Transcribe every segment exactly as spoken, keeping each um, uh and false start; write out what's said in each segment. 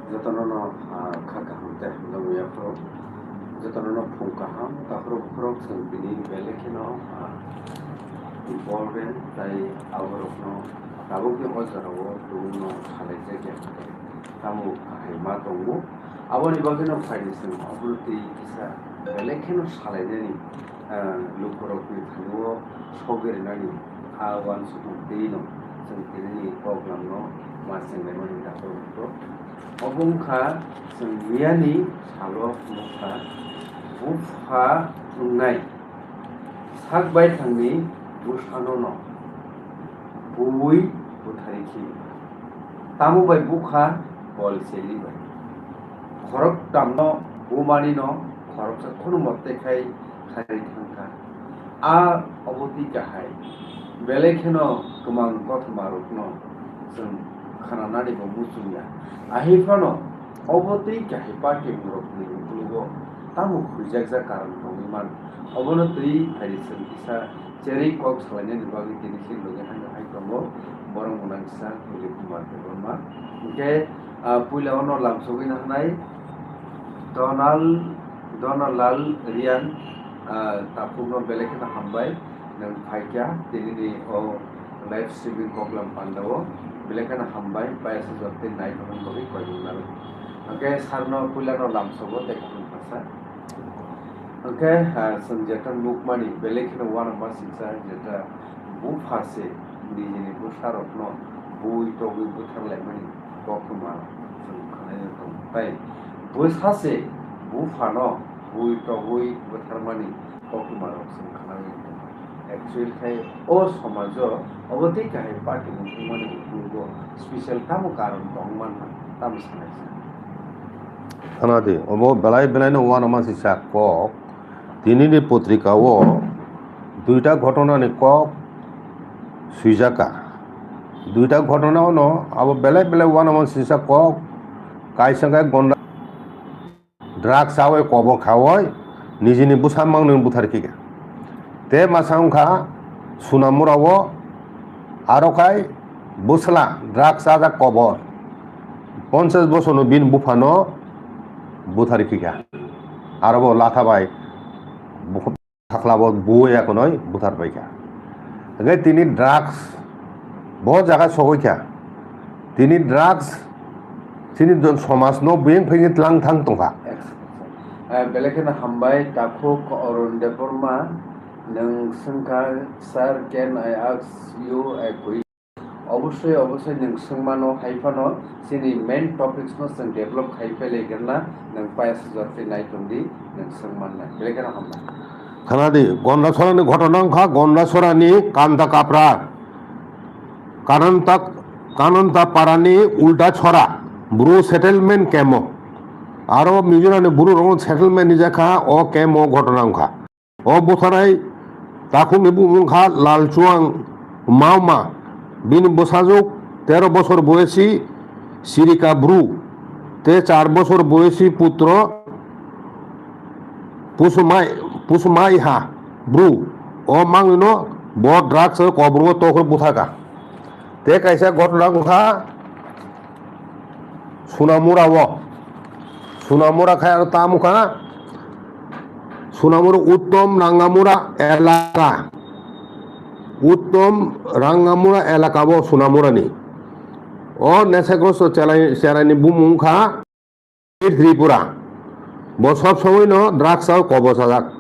Jotono no, ah, kha kaham tei hamjakma yaphuru. Jotono no phung kaham, takhurok bukhurok chwng bini belai kheno, ah, important tei aborokno tabukni o jorao tubungno salaijakya. Tamo kahai ma tongo. Aboni bagwino phaidi chwng obono twi kisa belai kheno salainani, ah, lukurokni thani-o sogwi rwnani a uansukmung twi'-no chwng tinini koklamno ma chenglaimani dakhoro wngkho. Obo wngkha chwng miyani salo nukha bupha wngnai. Sak baithangni bwsanono buwi butharwi khe, tamo bai bukha bol cheli bai. Khoroktamno bumanino khoroksa khunu motte khai kharwi thangkha. A obo twi kahai, belai kheno kwmang kothoma rokno chwng khananani bo muchungya. Ahai phano obo twi kahai party rokni ukologo tamo huijakjak karon tongwi man. Obono twi phaidi chwng kisa cherwi kok salainani bagwi tini sini logi haino hai tongo borok mwnang kisa Dilip Kumar Debbarma. Hinkhe, ah, puila ono lamsogwi nahnai Donal, Donalal Riyan, ah, takhukno belai kheno hambai. Nwng phaikha tinini o live streaming koklam pandao, belai kheno hambai, payasa jotoni naithokmani bagwi koijaknai. Hwnkhe sarno puilano lamsogo tei khulumkha sir. Hwnkhe, ah, chwng jeta nukmani belai kheno uanama singsa jeta bupha se nijini bwsarokno bui togwi butharlaimani koktwma chwng khwnai tongo. Tai bwsa se buphano bui togwi butharmani koktwmarok chwng khwnai tongo. Actually khai o somajo obo tei kahai party wngmani ukologo special tamo karon tong manna tamo sanai sa. Khwnadi, obo belai belaino uanama sisa kok. Tinini potrika o duita ghotona ni kok swijaka. Duita ghotona ono abo belai belai uanama sisa kok, kaisa khe gonda drugs chawi kobor khawi nijini bwsa mangno buthar khika. Tei masa wngkha Sunamura o aro khai bwsla drugs chajak kobor ponchas bosorno bini buphano buthar khika. Aro bo latha bai bukhup Sakla bo buwi akonoi buthar paikha. Hingke tini drugs bo jaga sogwi kha. Tini drugs chini don somaj no buyang phaini tlang thang tongkha. Eh, belai kheno hambai takhuk Arun Debbarma, nwng swngkha, "Sir, can I ask you a question?" Obosoi, obosoi nwng swngmano, hai phano chini main topics no chwng develop khai pele gana, nwng payasa jotri nai tongdi, nwng swngmannai. Belai kheno hambai. Khanadi, Gondasora ni ghotona wngkha, Gondasora ni Kanta Kapra, Kananta, Kananta Para ni Ulta Chora, Bru settlement camp o. Aro Mizoram ni Bru rok settlement ni jakha, o camp o ghotona wngkha. O butharnai takhukni bumung wngkha Lalchuang Mauma, bini bwsajwk tero bosor boyesi Sirika Bru, tei char bosor boyesi putro Pusumai, Pusumaiha Bru. O manglino bo drugs o koborgo tokhor buthaka. Tei kaisa ghotona wngkha Sunamura o. Sunamura khai aro tamo kha. Sunamura Uttom Rangamura elaka. Uttom Rangamura elaka bo Sunamura ni. O nesagrosto cherai, cherai ni bumung kha Tripura. Bo sob somoi no drugs o kobo sajak.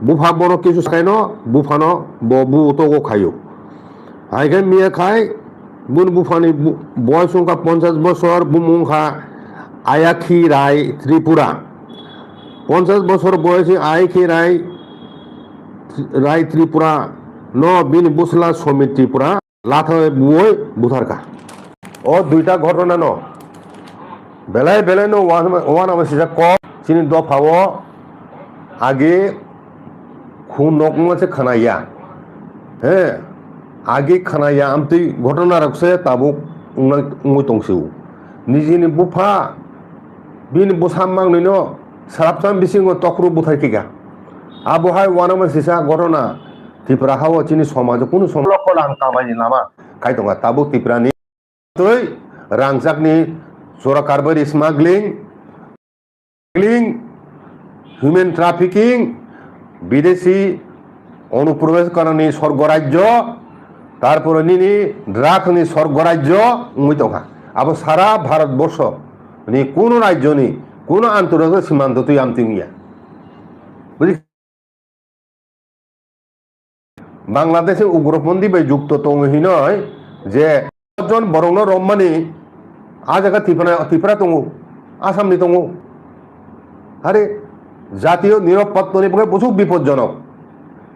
Bupha bono kisu sakai no, bupha no bo bu togo khayo. Hai khe miya khai, bun buphani bu-, boyos wngkha ponchas bosor, bumung wngkha Ayakhi Rai Tripura. Ponchas bosor boyos ni Ayakhi Rai, Rai Tripura no bini bwsla Somit Tripura latha buoi butharkha. O duita ghotona no belai belai no wan-, wanama sijak kok chini dopha o agi khun nok wngma se khwnaya. He, agi khwnaya amtwi ghotona rok se tabuk wngna, wngwi tongsio. Nijini bupha bini bwsa mangnwi no salapsa bisingo tokro buthai kika. Abo hai wanama sisa ghotona Tripura ha o chini somajo kunu som-, lokho lang kamani lama khai tonga tabuk Tripura ni twi rangchakni chora karbari, smuggling, smuggling, human trafficking, bidesi onuprobesh karani sorgo rajyo, tarpore nini drug ni sorgo rajyo wngwi tongkha. Abo sara Bharat borsho ni kuno rajyo ni kuno antorajya simanto twi amtwi wngya. Buji Bangladesh ni ugropondi bai jukto tongo hinoi je jon borokno romani a jaga Tripura, Tripura tongo, Assam ni tongo. Are jatiyo nirapotta ni bagwi bwswk bipodjonok.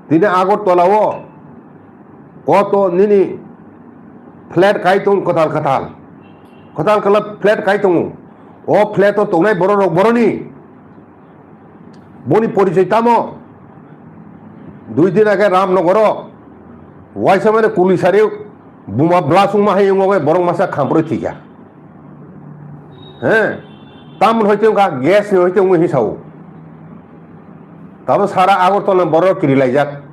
Tini Agartala o koto nini flat kai tong kwtal kwtal. Kwtal kwtal flat kai tongo. O flat o tongnai borok rok boroni Boni porichoi tamo? Dui din age Ramnogoro waisa mane kuli sari buma blast wngma hai wngwi borok masa khamproi thwikha. He, tamoni hoite wngkha gas ni hoite wngwi hisao. Tabo sara Agartala borok kiri laijak.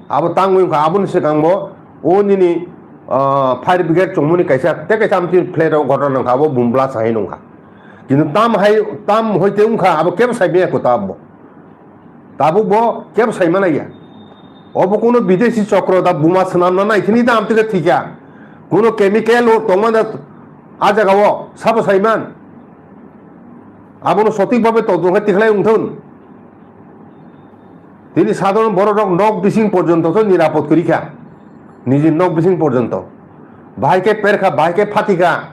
Abo tangwi wngkha, aboni swkangbo o nini, ah, fire brigade chongmani kaisa tei kaisa amtwi flat o ghotona wngkha, abo bum blast hai wngkha. Kintu tam hai, tam hoite wngkha, abo kebo saimaya ko tabbo. Tabuk bo kebo saimana ya. Obo kuno bidesi chokro da buma swnamna nai thini da amtwi thikya. Kuno chemical o tongmana a jaga o sabo saiman. Abono sotik bhabe todonkhai tikhlai wngthun. Tini sadharon borok rok nok bising porjonto to nirapod kwrwi kha. Niji nok bising porjonto. Bahai khe per kha, bahai khe phati kha.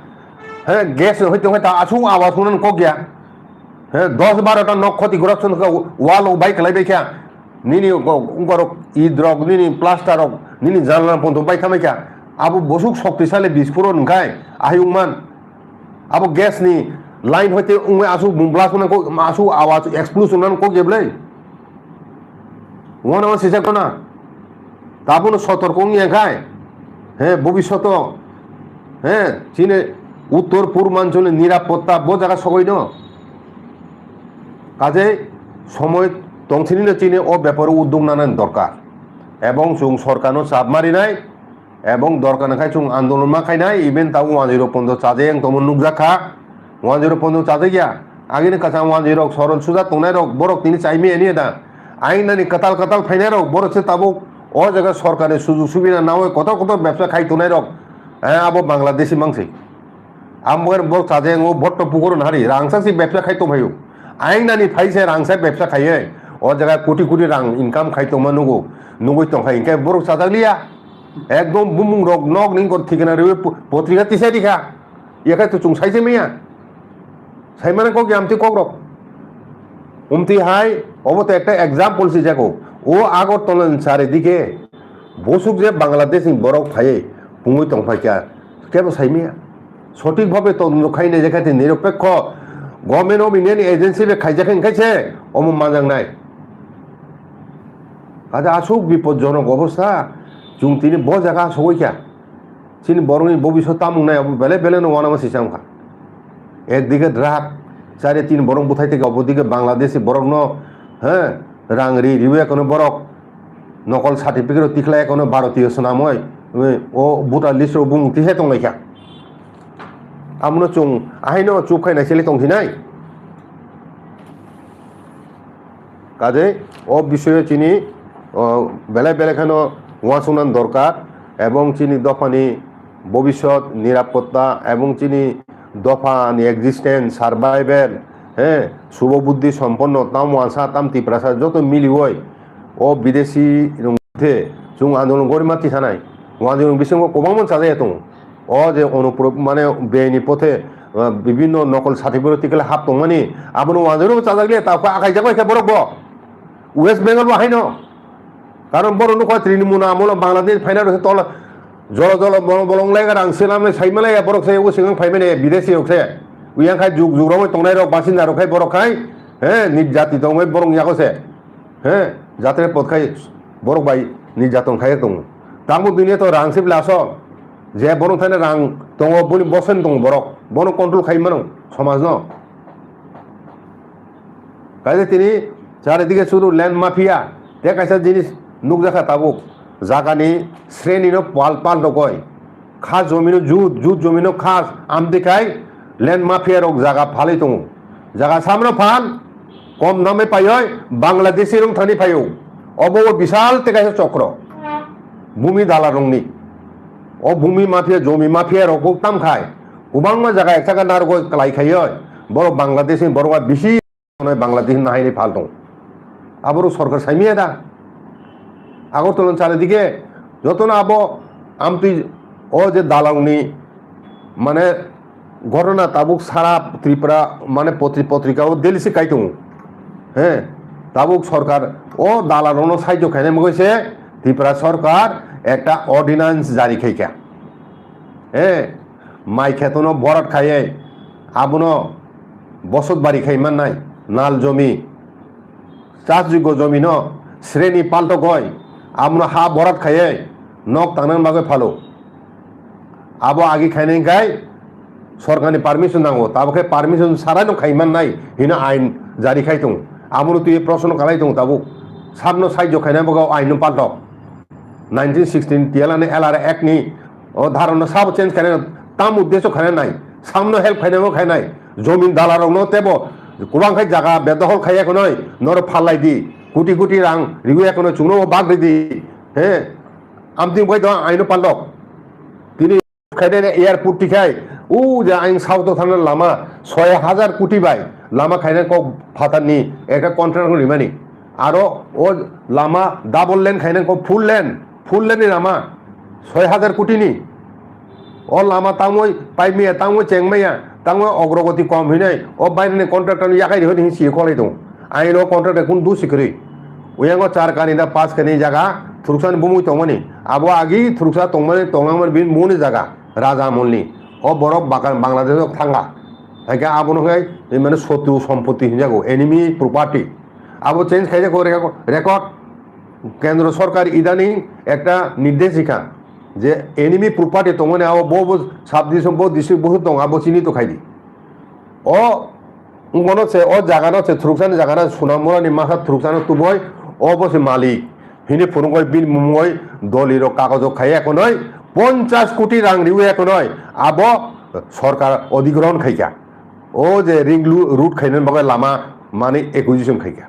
He, gas no hoito hoita asuk awas hunan kok ya. He, dos baro ta nok khoti gorok chon kha, wall o bai kwlai bai kha. Nini go-, ungkorok id rok, nini plaster rok, nini janla ponto bai khamai kha. Abo bosuk shoktisali bisphoron wngkhai, ahiyung man. Abo gas ni line hoite wngwi asuk bum blast wngna kok, asuk awas explosion wngna kok ya bwlai. Wana wana sijak na. Tabuk no sotorko wngya khai. He, bobishoto. He, chini uttor purbanchal ni nirapotta bo jaga sogoi no. Kajei somoi tongthini no chini o beparo uddog nana dorkar. Ebong chwng sorkar no chap marinai. Ebong dorkar wngkha chwng andolon ma khainai, even tabuk wanjwirok pondo chajak wng tongma nukjak kha. Wanjwirok pondo chajak ya. Agini kwcham wanjwirok soron suja tongnai rok borok tini chai maya ni da. Aing nani kwtal kwtal phainai rok borok se tabuk o jaga sorkar ni sujug subida nawi kotor kotor bebsa khai tongnai rok. Eh, abo Bangladeshi mangsi. Ambo borok chajak wng o botto pukur no hari rangchak si bebsa khai tong phaio. Aing nani phai se rangchak bebsa khaiye. O jaga koti koti rang income khai tongma nugo. Nugui tongkha hinkhe borok chajak liya. Ekdom bumung rok nok ni gor thikna riwi pu-, potrika tisai rikha. Yakhai to chwng saise maya. Saimana kok yamti kok rok. Umti hai, obo to ekta example si jago. O Agartala ni charidike bosuk je Bangladesh ni borok phaiye pungwi tongphaikha. Kebo saimaya. Sotik bhabe todonto khainai je khaite niropekho government of India ni agency be khaijak hinkhaise omo manjaknai. Kaje asuk bipodjonok obostha, chwng tini bo jaga sogoi kha. Chini borokni bobiswt tamung nai abo belai belai no uanama sisa wngkha. Ekdike drug, chari tin borok buthai tongkha, obo dike Bangladeshi borokno, he, rang ri riwi ekono borok nokol certificate rok tikhlai ekono Bharatiyo swnamwi, o voter list rok bumung tisai tonglaikha. Amono chwng ahaino chuk khai naiselai tongsinai. Kaje o bisoyo chini, o, belai belai kheno uansukna dorkar ebong chini dophani bobiswt nirapotta ebong chini dophani existence, survival, he, subo buddhi somponno tam uansa tam Tiprasa joto milioi o bidesi rwngthe chwng andolon gorima tisanai. Uanjwirok bisingo kwbangma chajaya tongo. O je onupro-, mane beyni pothe, ah, bibinno nokol certificate tikle hap tongmani, abono uanjwirok chajakle, ta khe akhai jak bai khe borok bo. West Bengal bo haino. Karon borok nukha Trinamool amolo Bangladesh phaina rwkhe tol jolo jolo bolo bolong lai rang selam lai sai malai borok sai o sigang phai mane bidesi rok se. Uyang khai juk juk rok tongnai rok basinda rok khai borok khai, he, nij jati tongbai borok yago se. He, jatre pot khai borok bai nij jaton khai tongo. Tamo dunia to rang sip laso. Je borok thaina rang tongo, boni bosen tongo borok. Bono control khai mano somaj no. Kaisa tini charidike suru land mafia, te kaisa jinis nukjakha tabuk. Jagani sreni no pal pal rogoi. Kha jomino jut, jut jomino kha amtwi khai Land mafia rok jaga phalwi tongo. Jaga samno phal, kom dame paioi, Bangladeshi rong thani phaio. Obo o bisal te kaisa chokro. Bumi dala rongni. O bumi mafia, jomi mafia rok kok tam khai. Kubangma jaga ekta ka nargo kalai khaioi. Borok Bangladeshi, borok bisi Bangladesh na haini phal tong. Aboro sorkar saimiya da. Agartala chale dike, jotono abo amtwi o je dalangni mane ghotona tabuk sara Tripura mane potri-, potrika o Delhi se kai tongo. He, tabuk sorkar o dalarokno sahajyo khainai bagwi se Tripura sorkar ekta ordinance jari khaikha. He, mai khetono borat khaiye abono bosot bari khai mannai, nal jomi, chasjogyo jomino sreni paltogoi, abono ha borat khaiye nok tangnani bagwi phalo. Abo agi khainai khai sorkarni permission nango, tabo khe permission sarai no khai mannai hino ain jari khai tongo. Abono twi proshno kalai tongo tabuk. Sabno sahajyo khaina bagwi ain no paltok. Nineteen sixteen tiyalani L R Act ni o dharon no sabo change khaina tam uddesho khaina nai, samno help khaina bo khainai, jomin dalarok no tebo kubang khai jaga bedohol khaiya khonoi noro phallai di, kuti kuti rang riwi ya khonoi chungno bag di, he, amtwi bai do aino palok tini khaina airport tikhai, u ja ain south o thangna lama soi hajar kuti bai lama khaina kok phatar ni ekta contract rimani. Aro o lama double lane khaina ko full lane, full lane ni lama soi hajar kuti ni. O lama tangwi paimaya, tangwi chengmaya, tangwi ogrogoti kom hinai, o bainani contractor ni yakai rihoi hinwi siye kholai tongo. Aino contractor kun dusi kwrwi. Uyango char kani da pas kani jaga, thuruksa ni bumui tongmani. Abo agi thuruksa tongmani, tongmani bin muni jaga, Raja Amolni. O borok baka-, Bangladesh o thanga. Haikhe abono hai, mane sotru sompoti hinjago, enemy property. Abo change khaijak o reko-, record. Kendro sorkar idaning ekta nirdesh rikha je enemy property tongmani abo bo, bo sub division bo district bo tong abo chini to khaidi. O ngono se o jaga no se thuruksa ni jaga no Sunamura ni masa thuruksa no tuboi o bo se malik. Hini phunugoi bini mungoi doli rok kagojo khaiya konoi ponchas koti rang riwi ya konoi abo sorkar odhigrohon khaikha. O je ring lu-, road khainani bagwi lama mani acquisition khaikha.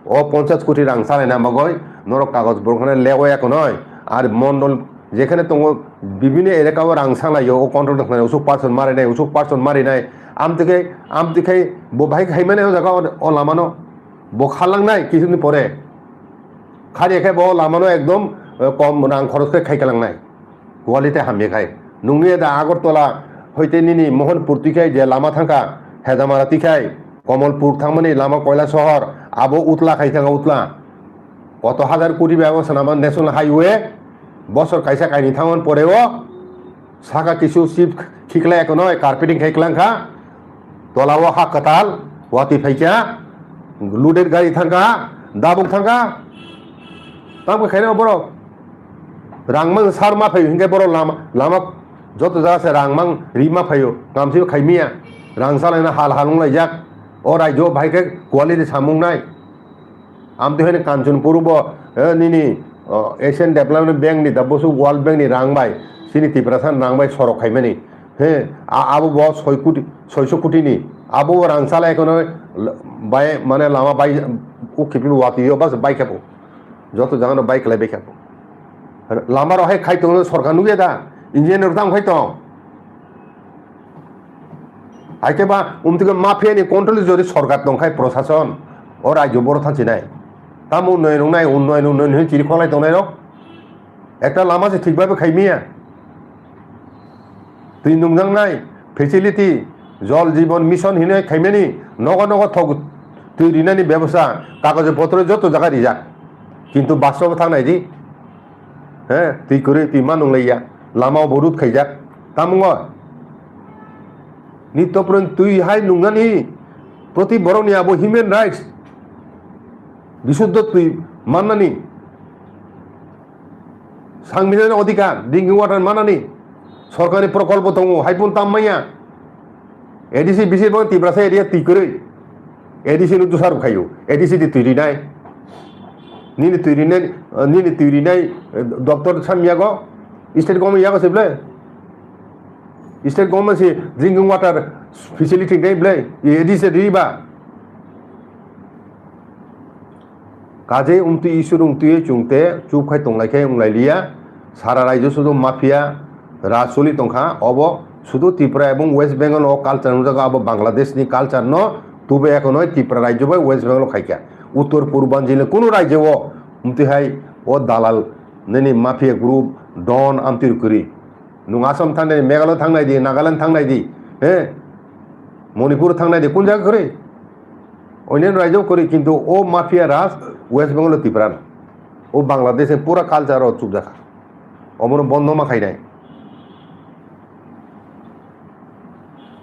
O ponchas koti rang salaina bagwi norok kagoj borok hwnwi lego ya konoi. Ar mondol jekhane tongo bibhinno elaka o rang salaio, o contract khlainai, usuk person marinai, usuk person marinai. Amtwkhe, amtwkhe bo bahai khaimani o jaga o, o lamano bo khalangnai kisuni pore. Khari khe bo lamano ekdom, eh, kom rang khoros khe khaikalangnai. Quality hamya khai. Nungni da Agartala hoite nini Mohanpur twi khai je lama thangkha, Hedamara twi khai, Komolpur thangmani lama Koila Sohor, abo utla khai thangkha utla. Koto hajar koti bai abo swnama National Highway, bosor kaisa kaini thangmani pore o, saka kisu sip khiklai ekonoi, carpeting khai klangkha, tola o ha kwtal, watwi phaikha, loaded gari thangkha, dabuk thangkha, tamo khaina borok. Rang mang sar ma phaio, hinkhe borok lama, lama joto jaga se rang mang ri ma phaio, kamsibo khai miya, rang salaina hal hal wng laijak, o raijo o bahai khe quality samung nai. Amtwi haino Kanchanpur bo, eh, nini, oh, Asian Development Bank ni da bosu World Bank ni rang bai, chini Tiprasa ni rang bai sorok khaimani. He, a-, abo bo soi koti, soiso koti ni, abo bo rang salai kono l-, bai, mane lama bai, o khipi watwi o bas bai khe bo. Joto jaga no bai khlai bai khe bo. Lama rok hai khai tongo sorkar nugya da, engineer rok tamo khai tong. Hai khe ba, umtwi khe mafia ni control jori sorkar tong khai prosason, o rajyo boro thansinai. Tamo unnoyon wngnai, unnoyon, unnoyon hwnwi chiri kholai tongnai rok. Ekta lama se thik bhabe khai miya. Twi nungjaknai facility, Jal Jeevan Mission hinwi khaimani nogo nogo thok twi rinani bebosta, kagoje potro joto jaga rijak. Kintu bastobo thang nai di. He, twi kwrwi twi ma nunglaiya. Lama bo road khaijak. Tamungo nitto poron twi hai nungnani proti borokni abo human rights. Bisuddho twi mannani. Sangbidanni odhikar, drinking water manani, sorkari prokolpo tongo, hai phano tam manya. A D C bisi bo Tiprasa area twi kwrwi. A D C no dusar khayo, A D C di twi rinai. Nini twi rinai, nini twi rinai, eh, doctor sam yago, state government yago se ble. State government si drinking water facility nai blai, A D C riba. Kajei umtwi isur umtwi chung te chup khai tong lai khe wng lai liya. Sara raijyo sudu mafia raj choli tong kha. Obo sudu Tripura ebong West Bengal o culture nung jago, abo Bangladesh ni culture no tubu ekono Tripura raijyo bai West Bengal o khai kha. Uttor purbanchal ni kunu raijyo o umtwi hai o dalal nini mafia group don amtwi kwrwi. Nung Assam thangnai di, Meghalaya thangnai di, Nagaland thangnai di, he? Manipur thangnai di, kun jaga kwrwi? Onyan raijyo kwrwi, kintu o mafia raj West Bengal o Tripura no. O Bangladesh ni pura culture o chupjak kha. Omono bondo ma khainai.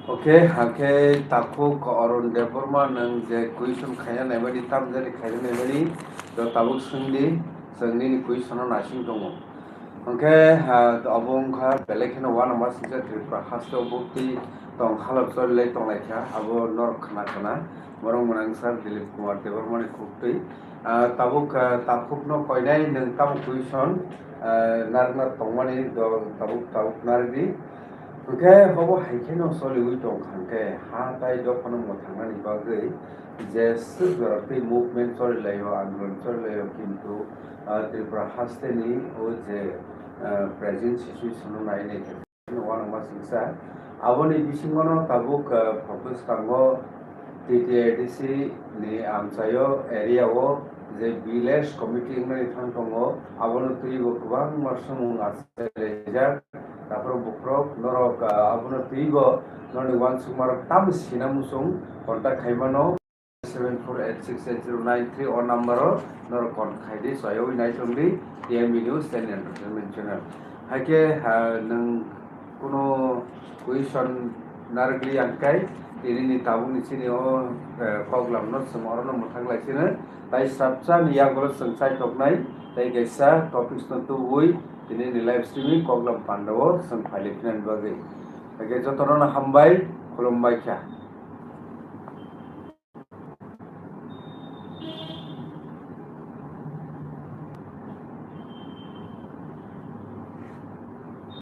Okay, hakhe takhuk Arun Debbarma nwng je question khaina naimani, tamjani khaina naimani, to tabuk swngdi, chwng nini question no naising tongo. Hwnkhe, ha, obo wngkha belai kheno uanama singcha Tripura haste o bukti tong halok choli lai tong lai kha, abo norok khna khna. Borok mwnang sir Dilip Kumar Debbarmani khuktwi. Ah, tabuk, ah, takhukno koinai nwng tamo question, ah, narwkna tongmani do tabuk tabuk narwkdi. Hwnkhe obo hai kheno choliwi tong kha hwnkhe ha tai dophano mwthangnani bagwi je swk jora twi movement choli laio, andolon choli laio, kintu, ah, Tripura hasteni o je, ah, present situation no nai nai khe uanama singcha. Aboni bisingono tabuk, ah, phobwskango T T A D C ni amchaio area o je village committee wngmani thang tongo, abono twibo kwbangma swngmung achai laijak. Takhorok bukhorok norok, ah, abono twibo norokni uansukmarok tamo sina muchung contact khaimano. Seven four eight six eight zero nine three o number o norok contact khai di, soyawi nai tong di T M B News and Entertainment Channel. Haikhe, ha, nwng kuno question narwkli ang kai, tini ni tabuk ni chini o, eh, koklam no chwng oro no mwthang lai sino, tai sabcha ni yagulo chwng chai toknai, tai kaisa topics no tubui tini ni live streaming koklam panda o chwng phai lai phina ni bagwi. Haikhe jotono no hambai, khulumbai kha.